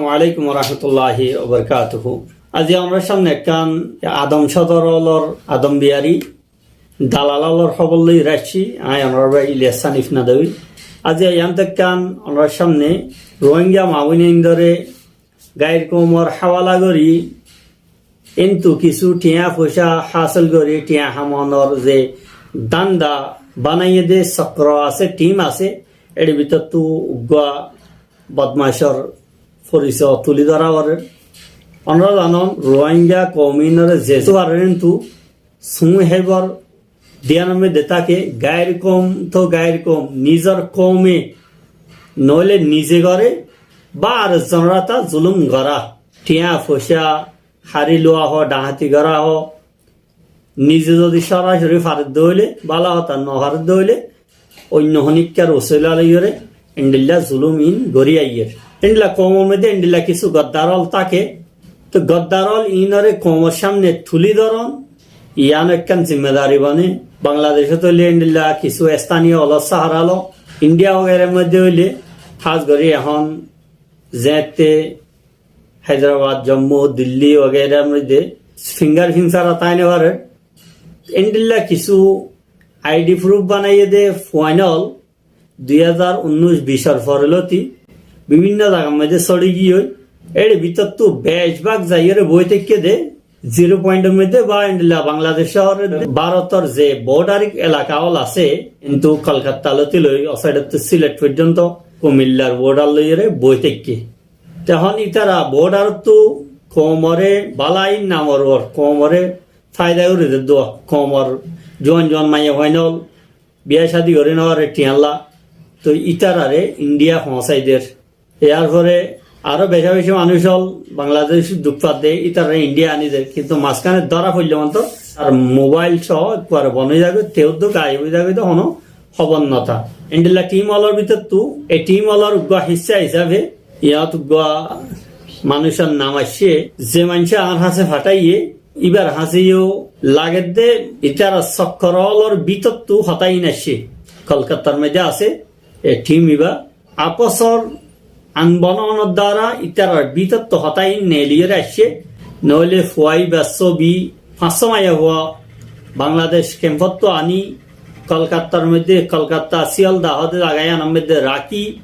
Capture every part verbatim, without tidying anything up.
Walaikum warahmatulláhi wabarakátuhu. Aijja onórar sámne ekkán adom sódor ólor adom biyari, dalal ólor hóbor loi aiccí, añí onórar bái Ilyas Hanif Nadwi. Aijja yián ekkán onórar sámne Rohingya maabóinaindóre gair koumor háwala gorí, kintu kissú thiañ foicá hásil gorí, thiañ hamanor ze danda banaiyé dé sokro asé, thim asé, ér bútottu uggúa bodmacór foriso tulí dóra forer. Onóra zanon, Rohingya koum inóre ze sóu farer, kintu sóu hébar diyanor moiddé táke, gair koum to gair koum, nizor koume noóile nize goré, ba ar zonor áta zulum gorá, thiañ foicá hári lowa hoó, dhaháti gorá hoó, nize zodi sórasóri faredde óile bála hotá, nofaredde óile oinno honíkkar usíla loiyóre endilla zulum in gorí aiyér. Endilla koumor moiddé endilla kissú goddar ól táke, to goddar ól inóre koumor sámne tulí dóron, yián ekkán zimmadari bone. Bangladecót óile endilla kissú estaniyo ólor sáhara lo, Indiya wagairár moiddé óile, hás gorí ehón zeéñtte Háidrabad, Jommu, Dilli wagairar moiddé fingar fing sára tái no farer. Endilla kissú aidhi furuf banaiyé dé fuain ól dui házar unnúic bicor fore lóti bibinno zagar moiddé sóri giyói. Ér bútottu bec bák zaiyóre boi táikke dé ziro pointor moiddé ba endilla Bangladecór, Bárotor ze bodar elaka ól asé, kintu Kolkatta lóti loi o saidottu Silet foijjonto Kumillar bodar loiyóre boi táikke. Tehón ítara bodarottu koumoré bálai namor uore, koumoré faida gorí der dé, koumor juan juan maiyafuain ól biya cádi gorí no fare thiañlla, to ítararé Indiya foóñsai der. Yar fore aró beca beci manúic ól Bangladec duk fadde, ítararé Indiya aní der, kintu mazkáne dóra foillé mantor ar mobail só ekkuare bon ói zagói, teúddo gaib ói zagói, to honó hóbor no táke. Endilla thim ólor bútottu, e thim ólor uggúa hissá hísafe, yíanot uggúa manúicor nam aiccé, ze maincé añár hañsé fatháiye, íbar hañsé yó lagedde, ítarar sokkor ólor bútottu hotá in aiccé. Kolkattar moiddé asé, e thim íba, afosor anbononor duara ítarar bútottu hotá in neeliyóre aiccé, noóile fua íbar sóbi, fañssó maiyafua Bangladec kempottu aní, Kolkattar moiddé, Kolkatta, Siyalda hoó dé zaga yíanor moiddé rakí,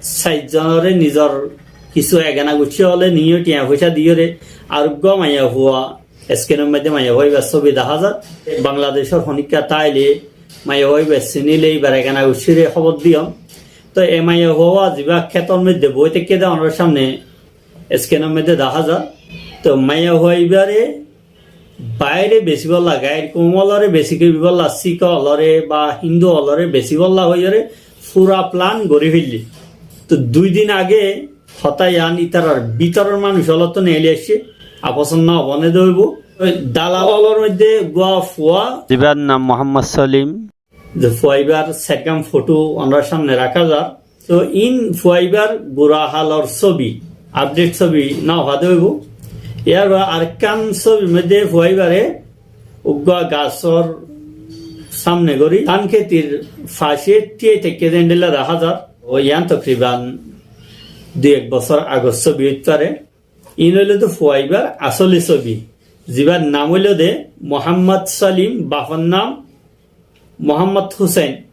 sair zonoré nizor kissú egana guccí ólore niyó thiañ foicá diyóre, ar uggúa maiyafua, eskenor moiddé maiyafua íbar sóbi dahá zar. Bangladecór honíkka táile, maiyafua íbar sinile íbar egana guccíre hóbor diyom. To e maiyafua zibá kétor moiddé boi táikke dé onórar sámne eskenor moiddé dahá zar. To maiyafua íbaré baire besibólla, gair koum ólore besi goibólla, Sik ólore ba Hindu ólore besibólla hoiyóre fura plan gorí feillé. To dui din age hotá yián ítarar bútoror manúic ólottu neeli aiccé, afosor no bone dé óibo. Dalal ólor moiddé uggúa fua, zibár nam Muhammad Salim, ze fua íbar sairgán fothó onórar sámne raká zar. To in fua íbar gura hálor sóbi, update sóbi no fade óibo. Yar baade arekkán sóbir moiddé fua íbaré uggúa gasór sámne gorí dán kétir fañsé thíyai táikke dé endilla dahá zar. Ó yián tokriban dui ek bosór agor sóbi óit fare. In óilde fua íbar asóli sóbi, zibár nam óilde Muhammad Salim, bafor nam Muhammad Husein,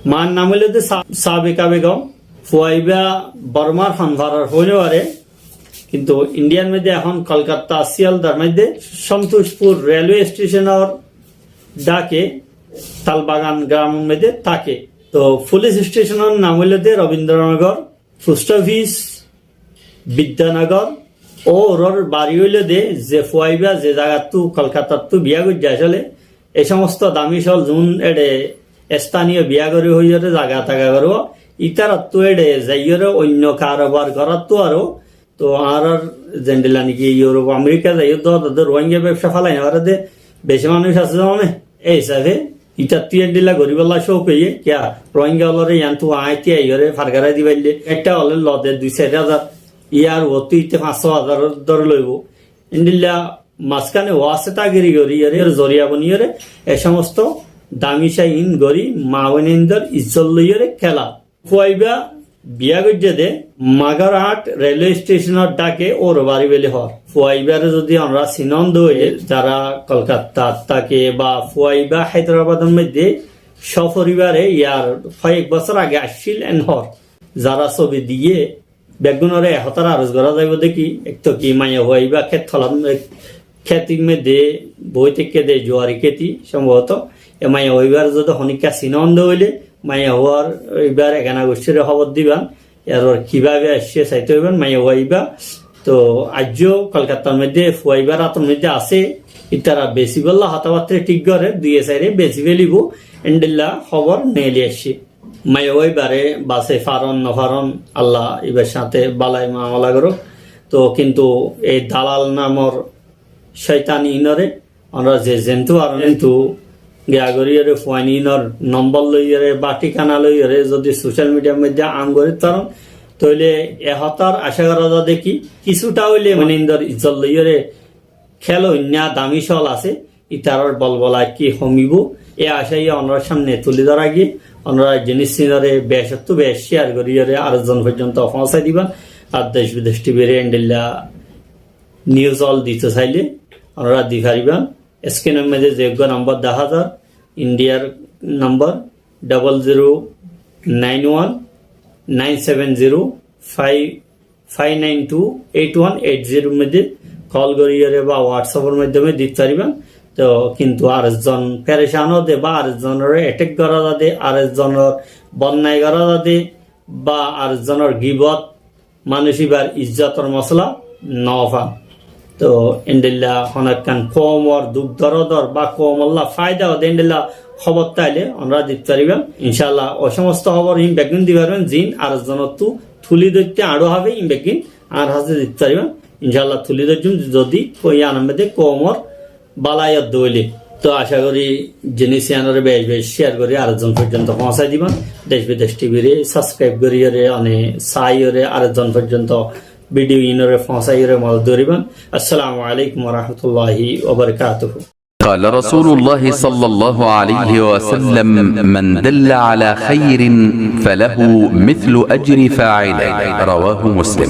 maar nam óilde Sa-, Sabika Begom. Fua íba Bormar hon farar ói no fare, kintu Indiyar moiddé ehón Kolkatta Siyaldar moiddé Santoshpur railway stationor dháke Talbagan gramor moiddé táke. To police stationor nam óilde Robindranagar, post office, Bidyanagor, óurar bari óilde ze fua íba ze zagattú Kolkatattú biya goijjé asóle, e somosto dami sól zun éçe estaniyo biya gorí hoiyóre zaga taga gorí, ítarattú éçe zaiyóre oinno karobar gorattú aró, to añárar zendilla niki Europe, America zaiyóre dó, dó, dó Rohingya bebsa falai no fare dé, beci manúic asé zone, e hísafe Ítattú endilla goríbolla cóuk óiye, kiyá Rohingya ólore yiántu añáitte aiyóre fargarai dibaille, ekta óle lode dui sair házar, yar uottú íte fañs só házar dóri loibo. Endilla mazkáne wasitagiri gorí, yóre zoriya boniyóre, e somosto dami cai in gorí, maa boinaindor izzot loiyóre kéla. Fua íba Biyá goijjé dé Magarhat railway station or dháke ór bari beli hoór. Fua ibáre zodi onora sinon dé óile, zara Kolkattat táke ba fua ibá Haidrabad or moiddé só foribare yar hoyek bosór age aiccíl en hoór. Zara sobi diyé, beggúnore e hotar aros gorá zaibo dé ki, ek to ki maiya fua ibá khet holam, khetir moiddé boi táikke dé, juari kheti sombhoboto. E maiya fua ibáre zodi honikka sinon dé óile, maiya fua ibár egana goccíre hóbor diban, eror kibábe aiccé saito óiban. Maiya fua ibá to aijjó Kolkattar moiddé fua ibár átor moiddé asé, ítara besibolla hotábatta thík goré, duiye saire besi felibo, endilla hóbor neeli aiccé. Maiya fua ibáre basi faron no faron, Allah ibár sáñte bálai muamala gorouk. To kintu ei dalal namor cóitan inore onora ze zentu faron entu giya goríyore fuain inor nombor loiyore ba thíkana loiyore zodi social media r moiddé am gorí faron, tóile e hotar acá gorá za dé ki, kissútha óile mane indor izzot loiyore kélo inna dami col asé, ítarar bolbola ki homibo, e acá ye onorar sámne tuli dóra giyé. Onora jinis inore becottú bec share goríyore ar zon foijjonto foóñsai diban. Ar Dec Bidec T V re endilla news ol dito saile onora di fariban. Screen or moiddé ze uggwá nombor dehá zar, India r nombor double zero nine one nine seven zero five five nine two eight one eight zero r moiddé call goríyore ba WhatsApp or maiddome dit fariban. To kintu ar zon perecan ó dé ba ar zonore attack gorá za dé, ar zonor bodnai gorá za dé, ba ar zonor gibot, manúic ibár izzotor mosola no fan. To endilla honó ekkán koumor duk dorodor ba koumolla faida ó dé endilla hóbor táile onora dit fariban. Incállah ó somosto hóbor hín beggún di fariban, zin ar zonottú tuli dóitte añçu hábe hín beggín añár hañsé dit fariban. Incállah tuli dóijjum zodi koi anor moiddé koumor bálai ó dé óile. To acá gorí jinis iyanore bec bec share gorí ar zon foijjonto foóñsai diban. Dec Bidec T V re subscribe goríyore, one saiyore ar zon foijjonto video inore foóñsaiyore modot goríban. Assalamu alaikum wa rahmatullahi wa barakatuhu. قال رسول الله صلى الله عليه وسلم: من دل على خير فله مثل أجر فاعله. رواه مسلم.